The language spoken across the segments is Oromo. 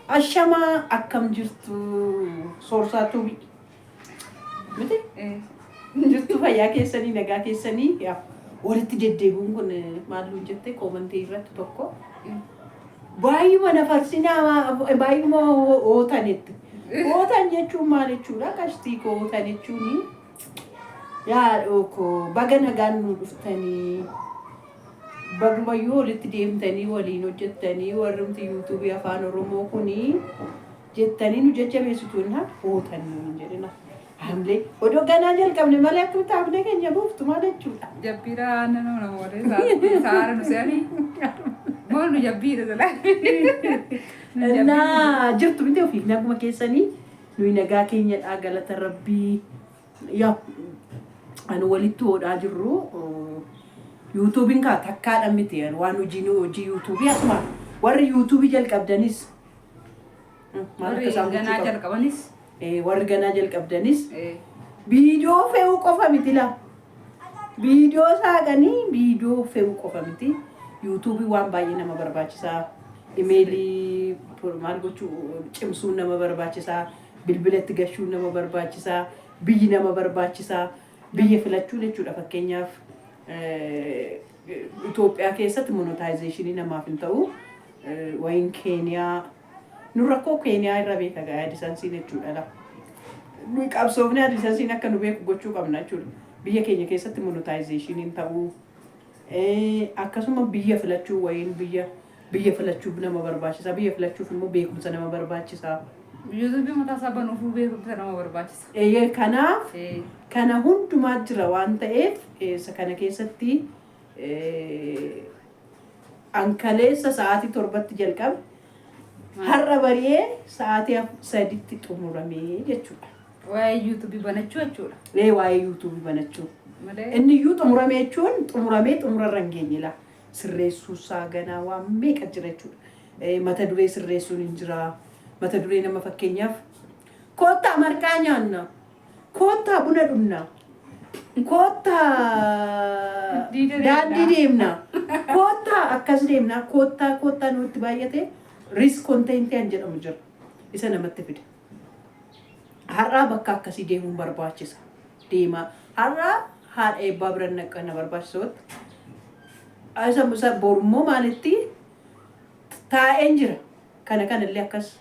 Ashamaa, akkam jirtu? Soorsaa Tuubii. Miti? Jirtu, fayyaa keessanii, nagaa keessanii? Yaa, walitti deddeebi'uun kun maal nuun jette commentii irratti tokko. Baay'uma nafarsinaa, baay'uma hootanitti. Hootan jechuun maal jechuudha? Qashtii koo, hootan jechuuni. Yaa dhookoo, baga nagaan nu dhuftanii. Bagumayyuu walitti deemtanii waliin hojjettanii, warrumti YouTubeii Afaan Oromoo kuni jettanii nu jajjabeessitu na hootan nuun jedhina. Haamlee odoo ganaa jalqabne malee akkamitti haamlee keenya buuftu, maal jechuudha? Jabbiidha aannan nama warree saara nu se'anii. Maal nu jabbiidha sila. Naa jirtu miti ofiif naguma keessanii? Nuyi nagaa keenyadha, galata Rabbii. Yaa, ani walitti hodhaa jirru YouTubeiin kaa takkaadha miti waan hojii hojii YouTubeii. Asuma warri YouTubeii jalqabdanis maal akka Warri isaan gochuu ganaa qabu. Jalqabanis. Warri ganaa jalqabdanis viidiyoo fe'uu qofa miti laa. Viidiyoo saaqanii viidiyoo fe'uu qofa miti. YouTubeii waan baay'ee nama barbaachisaa. Imeelii maal gochuu cimsuun nama barbaachisaa. Bilbilatti gashuun nama barbaachisaa. Biyyi nama barbaachisaa. Biyya filachuun jechuudha. Fakkeenyaaf, Itoophiyaa keessatti monetizationii namaaf hin ta'u. Wayin Keeniyaa nu rakkoo Keeniyaa irra beeka gaa AdSenseiin jechuudha laa. Nu qabsoofnee AdSenseiin akka nu beeku gochuu qabna jechuudha. Biyya keenya keessatti monetizationiin ta'uu, akkasuma biyya filachuu, wayin biyya filachuuf nama barbaachisa. Biyya filachuuf immoo beekumsa nama barbaachisa. YouTubeii mataa isaa banuufuu beekumsa nama barbaachisa. Eeyyee, kanaaf kana hundumaa jira waan ta'eef, isa kana keessatti ankaleessa sa'aatii 7tti jalqabe, har'a bari'ee sa'aatii 3tti xumuramee jechuudha. Waa'ee YouTubeii banachuu jechuudha. Ee, waa'ee YouTubeii banachuu. Malee. Inni iyyuu xumurame jechuun xumuramee xumurarra hin geenye laa. Sirreessuu isaa ganaa waan meeqa jira jechuudha. Mata duree sirreessuun hin jira. Mata duree nama, fakkeenyaaf, "Koottaa marqaa nyaanna. Koottaa buna dhugna. Koottaa Diida daandii deemna. Deemna. Koottaa akkas deemna. Koottaa koottaa nutti baay'ate risk contentii an jedhamu jira. Isa namatti fida. Har'aa bakka akkasii deemuun barbaachisa. Deemaa. Har'aa haadha eebbaa bira naqqa na barbaachisa. Isa borummoo maalitti taa'een jira. Kana kanallee akkas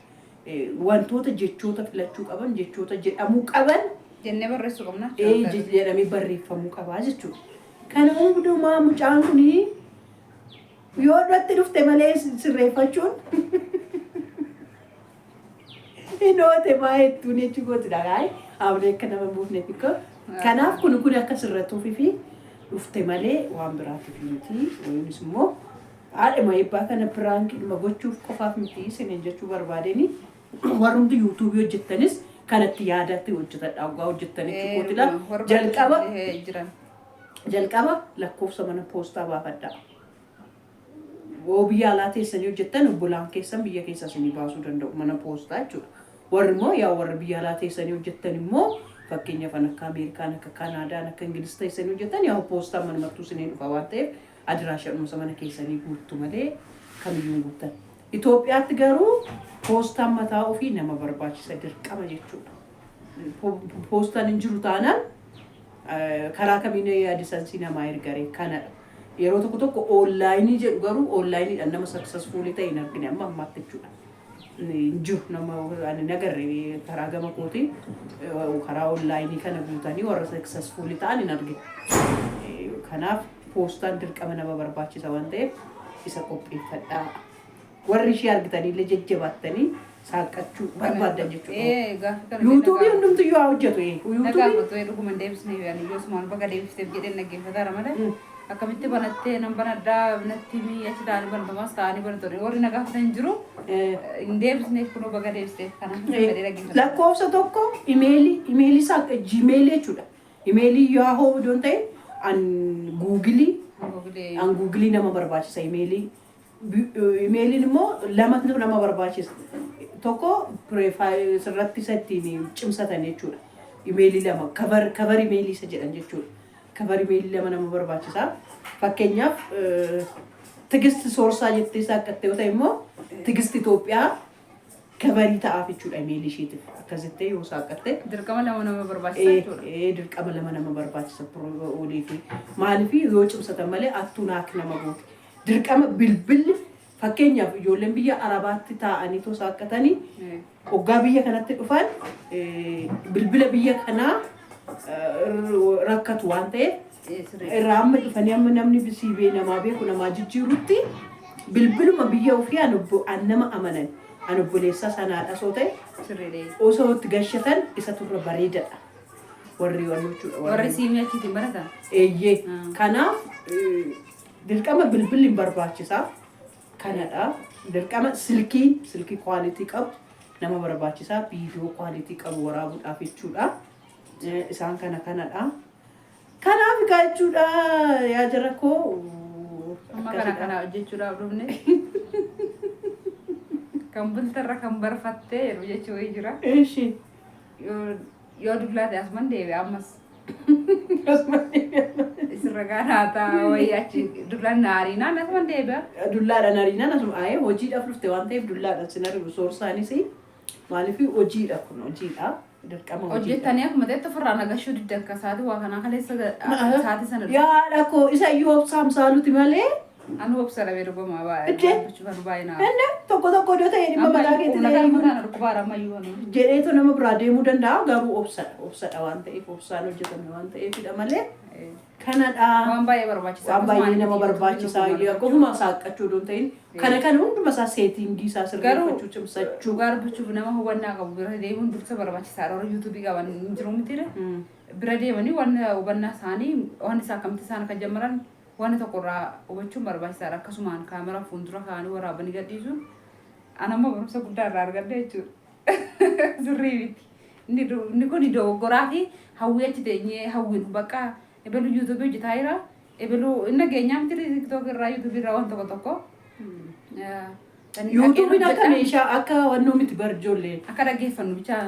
wantoota jechoota filachuu qaban, jechoota jedhamuu qaban Jennee barreessuu qabna. Jedhamee barreeffamuu qabaa jechuudha. Kana hundumaa mucaan kuni yoo irratti dhufte malee sirreeffachuun hin oote maa jettuun jechuu gootidha. Haamlee akka nama hin buufneef ikko. Kanaaf kun akka sirratuufi fi dhufte malee waan biraatiif miti. Wayinis immoo haadhuma eebbaa kana prankiidhuma gochuuf qofaaf miti isiniin jechuu barbaadeni, warrumti YouTubeii hojjettanis kanatti yaadatti hojjetadha. Waggaa hojjettan jechuu kootidha. Jalqaba Jiran. Jalqaba lakkoofsa mana poostaa baafadhaa. Yoo biyya alaa teessanii hojjettan, obbolaan keessan biyya keessa isinii baasuu danda'u mana poostaa jechuudha. Warri immoo, yaa warri biyya alaa teessanii hojjettan immoo, fakkeenyaaf an akka Ameerikaan, akka Kanaadaan, akka Ingiliz teessanii hojjettan, yaa poostaan manumattuu isinii dhufa waan ta'eef adiraashaadhumsa mana keessanii guuttu malee kamiyyuu hin guuttan. Itoophiyaatti garuu poostaan mataa ofii nama barbaachisa dirqama jechuudha. Poostaan hin jiru taanaan karaa kamiin AdSenseii namaa ergare kanadha. Yeroo tokko tokko onlineii jedhu, garuu onlineiidhaan nama successfulii ta'e hin argine amma ammaatti jechuudha. Hin jiru, nama ani nagarre karaa gama kootii karaa onlineii kana guutanii warra successfulii ta'an hin argine. Kanaaf poostaan dirqama nama barbaachisa waan ta'eef isa qopheeffadhaa. Warri ishee argitaniillee jajjabaattanii saaqqachuu barbaadan jechuudha. Gaaffii kana YouTubeii hundumtiyyuu haa hojjetu. Na YouTubeii. gaafatu dhuguma hin deebisne, ani iyyuu asumaan baga deebifteef jedheen dhaggeeffataara malee. Akkamitti banattee, nan banadhaa natti himi, achi ta'anii banatamas ta'anii banatu warri na gaafatan hin jiru. Hin deebisneef, kunoo baga deebifteef, kanaaf fedhee dhaggeeffata. Lakkoofsa tokko imeelii isaa Gmailii jechuudha. Imeelii Yahoo odoo hin ta'in an Googleii an Googleii nama barbaachisa imeelii. Imeeliin immoo lamatu nama barbaachisa. Tokko sirratti isa ittiin cimsatan jechuudha. Imeelii lama cover imeelii isa jedhan jechuudha. Cover imeelii lama nama barbaachisa. Fakkeenyaaf, Tigist Soorsaa jettee saaqqatte yoo ta'e immoo Tigist Itoophiyaa Cover ta'aaf jechuudha imeelii isheetiif. Akkasitti yoo saaqqatte Dirqama lama nama barbaachisa jechuudha. Dirqama lama nama barbaachisa olii fi maaliif yoo cimsatan malee attuu naak nama gooti. Dirqama bilbilli, fakkeenyaaf, ijoolleen biyya Arabaatti taa'anii too saaqqatanii hoggaa biyya kanatti dhufan bilbila biyya kanaa rakkatu waan ta'eef irraa amma dhufanii amma namni siibee namaa beeku namaa jijjiirutti bilbiluma biyya ofii an nama amanan an obboleessa sanaadha osoo ta'e osoo itti gashatan isa turra bareedadha. Warri waan jechuudha. Warri siimii achiitiin baratan. Eeyyee. Kanaaf dirqama bilbilli hin barbaachisaa. Kanadha. Dirqama silkii quality qabu nama barbaachisaa, viidiyoo quality qabu waraabuudhaaf jechuudha. Isaan kana kanadha. Kanaaf egaa jechuudha, yaa jara koo. Amma kana kana hojjechuudhaaf dhufne. Kan bultarra kan barfattee jedhu jechuu wayii jira. Eeshi. Yoo dullaa ta'e asuman deebi'a ammas. Isirra gaanaa ta'a wayii achi dullaan na ariinaan asuman deebi'a. Dullaadhaan ariinaan asuma ayee hojiidhaaf dhufte waan ta'eef dullaadhaan sin ari'u soorsaanis, maaliif hojiidha, kun hojiidha, dirqama hojiidha. Hojjettanii akkuma ta'etti ofirraa nagashuu diddan ka sa'aatii waa kanaa kaleessa sa'aatii sana. Yaadha koo, isa iyyuu obsaam saaluti malee. Anu obsa dhabee dhugumaa baay'ee. Iddee? Dubbachuu baay'ee naa. Inni tokko tokko iddoo ta'e dhimma mataa keetti ta'e iyyuu Kana dhukkubaadha ammayyuu anu. jedheetu nama biraa deemuu danda'a, garuu obsadha waan ta'eef, obsaan hojjetame waan ta'eefidha malee kanadha. Waan baay'ee barbaachisaa. Waan baay'ee nama barbaachisaa, qofuma saaqqachuu odoo hin ta'in kana kana hunduma isaa setting isaa sirreeffachuu, cimsachuu. Dhugaa dubbachuuf nama hubannaa qabu bira deemuun dursa barbaachisaadha. Warra yuutuubii qaban hin jiru mitiidha. Bira deemanii waan hubannaa isaanii, waan isaa akkamitti isaan akka jammaran waan tokko irraa hubachuun barbaachisaadha. Akkasumaan kaameraa fuuldura kaa'anii waraabanii gadhiisuun ana ammoo barumsa guddaa irraa argadhe jechuudha. Sirrii miti. Inni kun dogoggoraa fi hawwii achi teenyee hawwiin bakka ebelu yuutuubii hojjetaa jira. Ebelu inni nageenyaa miti, tiktook irraa, yuutuubii irraa waan tokko tokko. Yuutuubiin akka meeshaa akka wannoo miti barjoolleen. Akka dhaggeeffannu bichaa.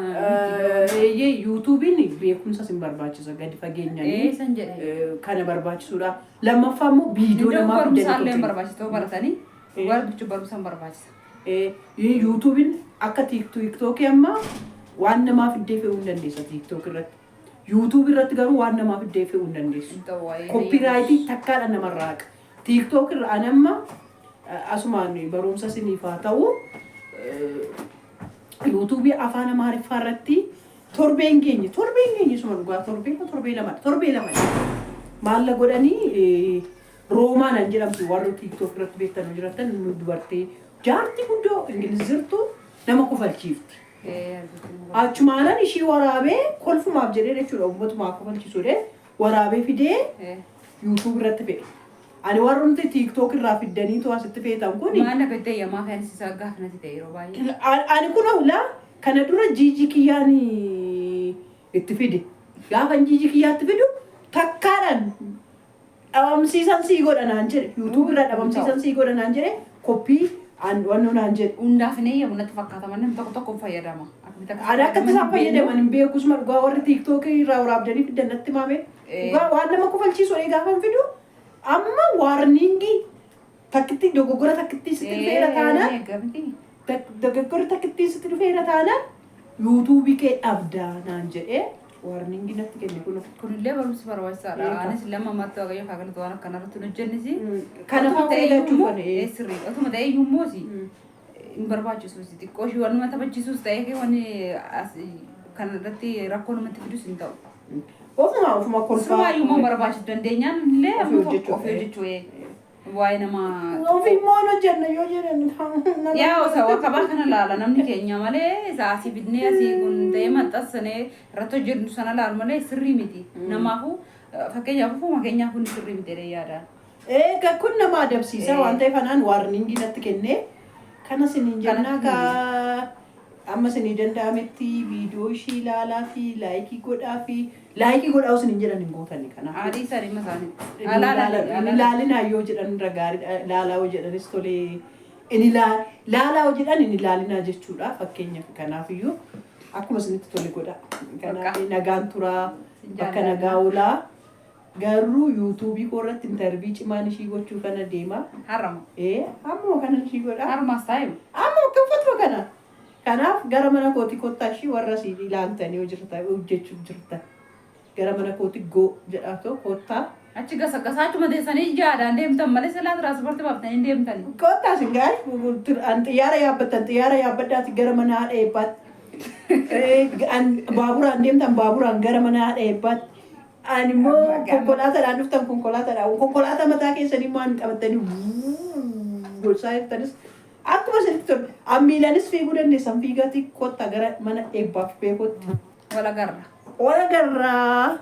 Eeyyee, yuutuubiin beekumsa sin barbaachisa gadi fageenyaan. San jedhe. Kana barbaachisuudha. Lammaffaa immoo viidiyoo Iddoo namaa barumsaa illee fidanii barbaachisa ta'uu baratanii dhugaa dubbachuuf barumsa hin barbaachisa. Yuutuubiin akka tiiktookii amma waan namaa fiddee fe'uu hin dandeessa tiiktook irratti. Yuutuub irratti garuu waan namaa fiddee fe'uu hin dandeessu. Hin ta'u waa'ee. Copyright takkaadha namarraa haqa. Tiiktook irra an amma asumaan barumsa isiniif haa ta'u, yuutuubii afaan Amaariffaa irratti torbeen geenye suma dhugaa torbee moo torbee lamadha, torbee lamadha. Maalla godhanii, Roomaan an jedhamtu, warri tiiktook irratti beektan yoo jiraattan, dubartii jaartii guddoo Ingiliz jirtu nama kofalchiifti. Achumaanan ishii waraabee kolfumaaf jedhee jechuudha, uummatumaa kofalchiisuudhe waraabee fidee yuutuub irratti fe'e. Ani warrumti tiiktook irraa fiddanii too asitti feetan kun Maal akka itti eeyyamaa kan isa gaafa natti ta'e yeroo baay'ee. Ani kun laa kana dura jiijii kiyyaan itti fide. Gaafa jiijii kiyyaatti fidu takkaadhaan dhabamsiisan sii godha naan jedhe. Yuutuub irraa dhabamsiisan sii godha naan jedhe, copy wannoo naan jedhe. Hundaaf hin eeyyamu natti fakkaata, namni tokko tokko hin fayyadama. Akkamitti akka Ani akkatti isaan fayyadaman hin beekusuma dhugaa, warri tiiktookii irraa waraabdanii fiddan natti maame. Dhugaa waan nama kofalchiisu gaafa hin fidu amma warning takkitti dogoggora takkitti sitti dhufeera taanaan, dogoggora takkitti sitti dhufeera taanaan yuutuubii kee dhabdaa naan jedhee warning natti kenne kun. Kunillee barumsi barbaachisaadha. Anis lama ammaatti Waaqayyo haa galatu, waan akkanarratti hin hojjennis. Kana fa'aa eeggachuu kana. Sirrii. Otuma ta'e iyyuu immoo hin barbaachisu. Xiqqoo ishii waan nama taphachiisus ta'ee wanni kanarratti rakkoo namatti fidus hin ta'u. Ofuma ofuma kolfaa. Sirumaayyuu immoo barbaachisu dandeenyaan illee Ofii amma tokko hojjechuu. ofii hojjechuu waa'ee namaa. Ofii immoo hin hojjenna yoo jedhan. Yaa osoo wakabaa kana laala namni keenya malee, isa asii fidnee asii kun ta'ee maxxansanee irratti hojjennu sana laalu malee sirrii miti. Namaafuu, fakkeenyaaf, ofuma keenyaaf kun sirrii miti jedhee yaadaan. Egaa kun nama adabsiisa waan ta'eef anaan warning natti kennee kana siniin jennaa kaa, amma sinii danda'ametti viidiyoo ishii ilaalaa fi like godhaa fi like godhaa isiniin jedhan hin gootani kanaaf. Adii isaa dhimma isaanii. Inni ilaalinaa yoo jedhan irra gaariidha. Ilaalaa yoo jedhanis tolee. Inni ilaalaa yoo jedhan inni ilaalinaa jechuudha fakkeenyaaf. Kanaafiyyuu akkuma isinitti tole godha. Kanaaf nagaan turaa, bakka nagaa oolaa. Garuu yuutuubii koo irratti interview cimaan ishii gochuu kana deema. Harama. Ee, ammoo kana ishii godha. Harumaas taa'e. Ammoo akka uffatuma kana. Kanaaf gara mana kootii kottaa ishii warra siin ilaaltanii hojjechuuf jirtan. Gara mana kootii go jedhaatoo kottaa. Achi gasaggasaa achuma teessanii jaadhaan deemtan malee silaa tiraanspoortii baaftanii hin deemtani. Kottaa isin gaarii an xiyyaara yaabbattan xiyyaara yaabbadhaati gara mana haadha eebbaatti. Baaburaan deemtan baaburaan gara mana haadha eebbaatti. Ani immoo konkolaataadhaan dhuftan konkolaataadhaan konkolaataa mataa keessanii maan qabattanii gorsaa jirtanis akkuma isinitti tole. An miilanis fiiguu dandeessan fiigaatii kottaa gara mana eebbaaf beekutti. Wal agarra. Wal agarraa.